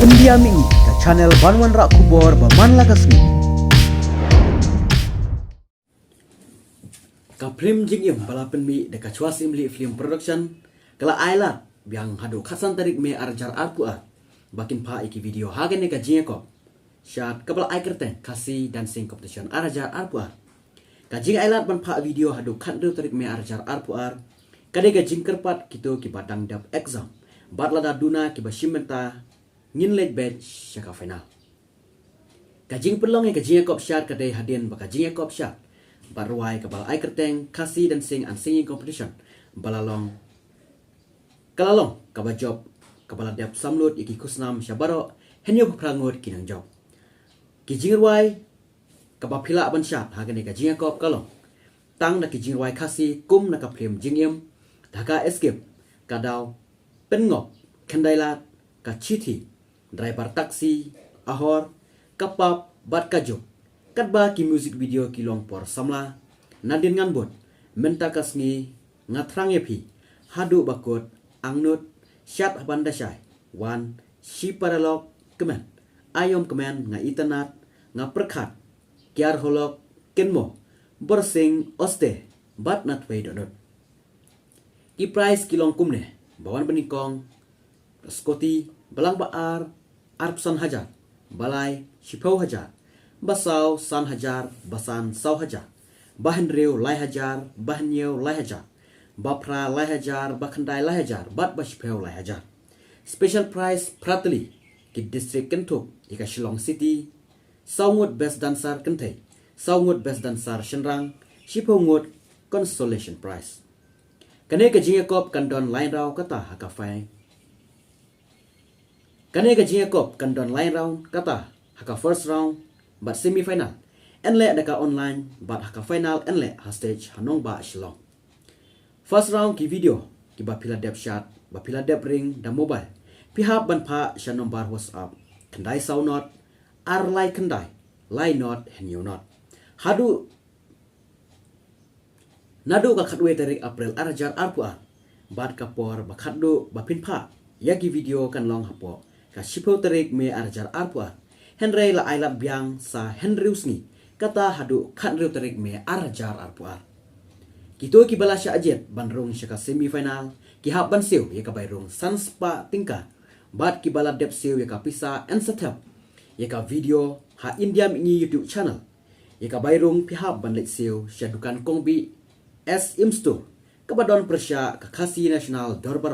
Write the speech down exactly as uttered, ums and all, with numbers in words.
India Mihngi, ka channel ban wanrah khubor ba man la ka sngi. Ka phlim Jingim ba la pynmih da ka Chwa Syiemlieh Film Production ka la ai lad biang haduh khatsan tarik May ar hajar arphew ar ba kin phah ïa ki video ha kane ka jingïakop shad kaba la ai kyrteng Khasi Dancing Competition ar hajar arphew ar. Ka jingai lad ban phah video haduh khathynriew tarik May ar hajar arphew ar ka dei ka jingkyrpad kito kiba dang dep exam bad lada duna kiba shim bynta ngin leit beit sha ka final. Ka jingpynlong ïa ka jingïakop shad ka dei hadien ba ka jingïakop shad bad rwai kaba la ai kyrteng Khasi Dancing and Singing Competition ba la long ka la long kaba jop kaba la dep samlut ïa ki khusnam sha baroh, hynñiewphew phra ngut ki nongjop. Ki jingrwai kaba phi lah ban shad ha kane ka jingïakop ka long tang na ki jingrwai Khasi kum na ka phlim Jingim, Dhaka Escape, Ka Daw, Pynngop, Khyndai Lad, Ka Chithi, Driver Taxi, Ahor, Ka Pap bad Ka Juk. Katba ki music video ki long por samla: Nadien Ngan Bud, Mynta Ka Sngi, Nga Thrang Ïa Phi, Haduh Ba Kut, Angnud, Shad Haban Da Shai, Wan, Shi Paralok, Kmen, Aïom Kmen, Nga Itynnad, Nga Pyrkhat, Kiar Holok, Kynmaw, Borsing, Oste bad Natwei Dohnud. Ki prize ki long kumne: ba wan banyngkong, scooty, ba lang ba ar, arphew san hajar, ba lai, shiphew hajar, ba saw, san hajar, ba san, saw hajar, ba hynriew, lai hajar, ba hynñiew, lai hajar, ba phra, lai hajar, ba khyndai, lai hajar, bad ba shiphew, lai hajar. Special prize phra tylli ki district kynthup ïa ka Shillong City, saw ngut best dancer kynthei, saw ngut best dancer shynrang, shiphew ngut consolation prize. Kane ka jingïakop kan don lainraw kata ha ka fi-, kane ka jingïakop kan don lainraw kata ha ka first round bad semi final yn leh da ka online bad ha ka final yn leh ha stage ha nongbah Shillong. First round ki video kiba phi la dep shad, ba phi la dep ring da mobile, phi hap ban phah sha nombar WhatsApp khyndai saw not ar lai khyndai lai not hynñiew not. Haduh naduh ka khatwei tarik April ar hajar arphew ar bad ka por ba khatduh ba phin phah ïa ki video kan long hapoh ka shiphew tarik May ar hajar arphew ar. Hynrei la ai lad biang sa hynriew sngi, kata haduh khathynriew tarik May ar hajar arphew ar. Kito kiba la shah jied ban rung sha ka semi final ki hap ban siew ïa ka bai rung san spah tyngka, bad kiba la dep siew ïa ka pisa yn sa thep ïa ka video ha India Mihngi YouTube channel. Ïa ka bai rung phi hap ban leit siew sha dukan Kong Bih S M Store kaba don pyrshah ka Khasi National Dorbar